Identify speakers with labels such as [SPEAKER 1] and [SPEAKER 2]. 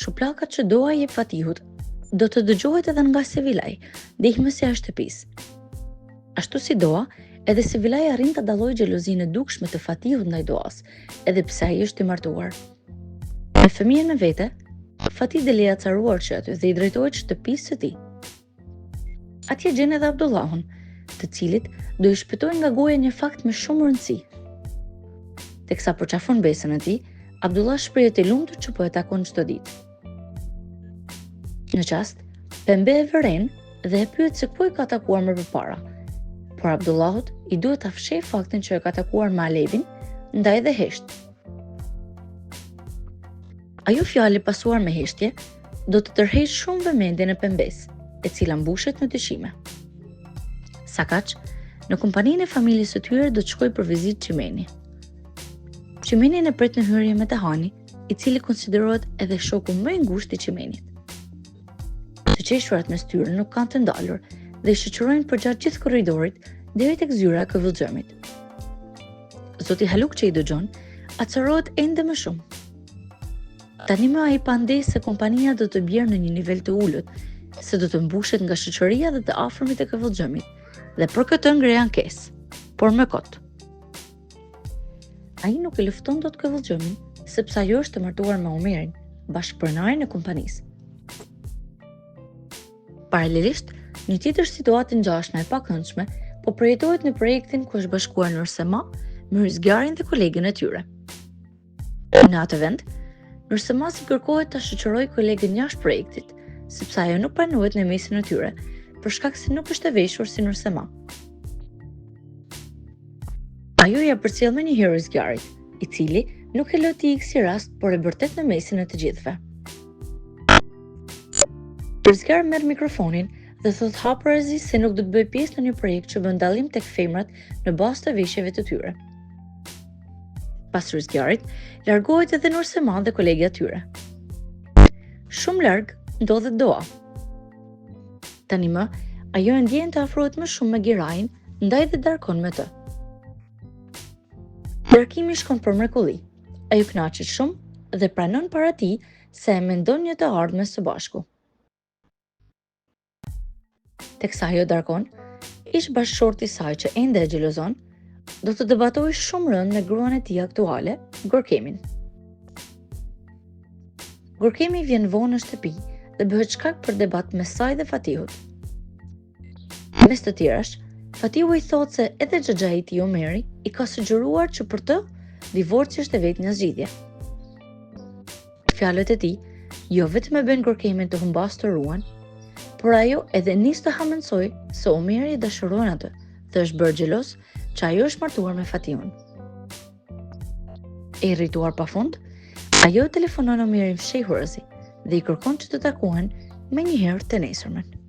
[SPEAKER 1] Shuplakat që Doa i jep Fatihut do të dëgjohet edhe nga Sevilaj, ndihmësja e shtëpisë. Ashtu si Doa, edhe Sevilaj arrin ta dallojë xhelozinë e dukshme të Fatihut ndaj Doas, edhe pse ai është i martuar. Me fëmijën me vete, Fatih del i acaruar që aty dhe i drejtohet shtëpisë së tij. Atje gjen edhe Abdullahun, të cilit do i shpëtojë nga goja një fakt me shumë rëndësi. Teksa përqafon besën e tij, Abdullah shprehet i lumtur që po e takon çdo ditë. Në çast, Pembe e vëren dhe e pyet se ku e ka takuar më përpara. Por Abdullahut i duhet ta fshehë faktin që e ka takuar me Alevin, ndaj dhe hesht. Ajo fjalë e pasuar me heshtje do të tërheqë shumë vëmendjen e Pembes, e cila mbushet me dyshime. Sakaq, në kompaninë e familjes së tyre do të shkojë për vizitë Çimeni. Çimenin e pret në hyrje Metehani, i cili konsiderohet edhe shoku më i ngushtë i Çimenit. Të qeshurat mes tyre nuk kanë të ndalur dhe i shoqërojnë përgjatë gjithë korridorit deri tek zyra e Këvëllxhëmit. Zoti Haluk që i dëgjon, acarohet ende më shumë. Tani më ai pandeh se kompania do të bjerë në një nivel të ulët, se do të mbushet nga shoqëria dhe të afërmit e Këvëllxhëmit, dhe për këtë ngre ankesë, por më kot. Ai nuk e lufton dot Këvëllxhëmin, sepse ajo është e martuar me Omerin, bashkëpronarin e kompanisë. Paralelisht, një tjetër situatë e ngjashme e pakëndshme po përjetohet në projektin ku është bashkuar Nursema me Rüzgarin dhe kolegen e tyre. Në atë vend, Nursemas i kërkohet ta shoqërojë kolegen jashtë projektit, sepse ajo nuk pranohet në mesin e tyre, për shkak se nuk është e veshur si Nursema. Ajo ia përcjell menjëherë Rüzgarit, i cili nuk e lë të ikë si rast, por e bërtet në mesin e të gjithëve. Rüzgar merr mikrofonin dhe thotë hapurazi se nuk do të bëjë pjesë në një projekt që bën dallim tek femrat në bazë të veshjeve të tyre. Pas Rüzgarit, largohet edhe Nursema dhe kolegja e tyre. Shumë larg ndodhet Doa. Tani më, ajo e ndjen të afrohet më shumë me Girajin, ndaj dhe darkon me të. Darkimi shkon për mrekulli. Ajo kënaqet shumë dhe pranon para tij se e mendon një të ardhme së bashku. Teksa ajo darkon, ish bashkëshorti i saj që ende e xhelozon, do të debatojë shumë rëndë me gruan e tij aktuale, Gorkemin. Gorkemi vjen vonë në shtëpi dhe bëhet shkak për debat mes saj dhe Fatihut. Mes të tjerash, Fatihu i thotë se edhe xhaxhai i tij Omeri i ka sugjeruar që për të divorci është e vetmja zgjidhje. Fjalët e tij jo vetëm e bëjnë Gorkemin të humbasë toruan, por ajo edhe nis të hamendësojë se Omeri e dashuron atë dhe është bërë xheloz që ajo është martuar me Fatihun. E irrituar pafund, ajo e telefonon Omerin fshehurazi dhe i kërkon që të takohen menjëherë të nesërmen.